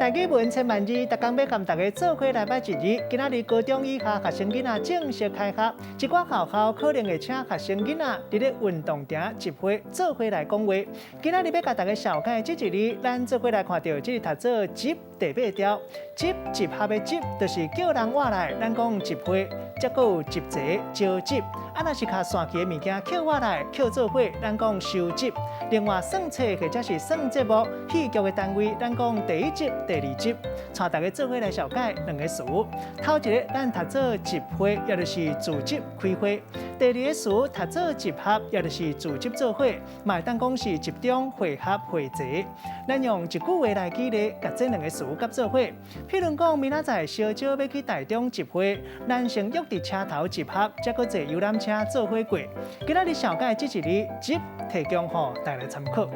台語文千萬字，逐工欲共大家做伙來捌一字。今仔日高中以下學生囡仔正式開學，一寡學校可能會請學生囡仔佇咧運動場集會做伙來講話。今仔日欲共大家紹介這一字，咱做伙來看著這個讀做集第八調，集集合的集，就是叫人倚來，咱講集會，才閣有集齊召集。啊，若是較散去的物件，抾倚來抾做伙，咱講收集。另外算冊或者是算節目戲劇的單位，咱講第一集、第二集，帶大家做伙來紹介兩個詞。頭一个咱讀做集會，也就是組織開會；第二個詞讀做集合，也就是組織做伙，嘛會當講是集中會合匯集。咱用一句話來舉例，共這兩個詞夾做伙。譬如講，明仔載小招欲去台中集會，咱先約佇車頭集合，才閣坐遊覽車做伙過。今仔日紹介這一字集，提供予大家參考。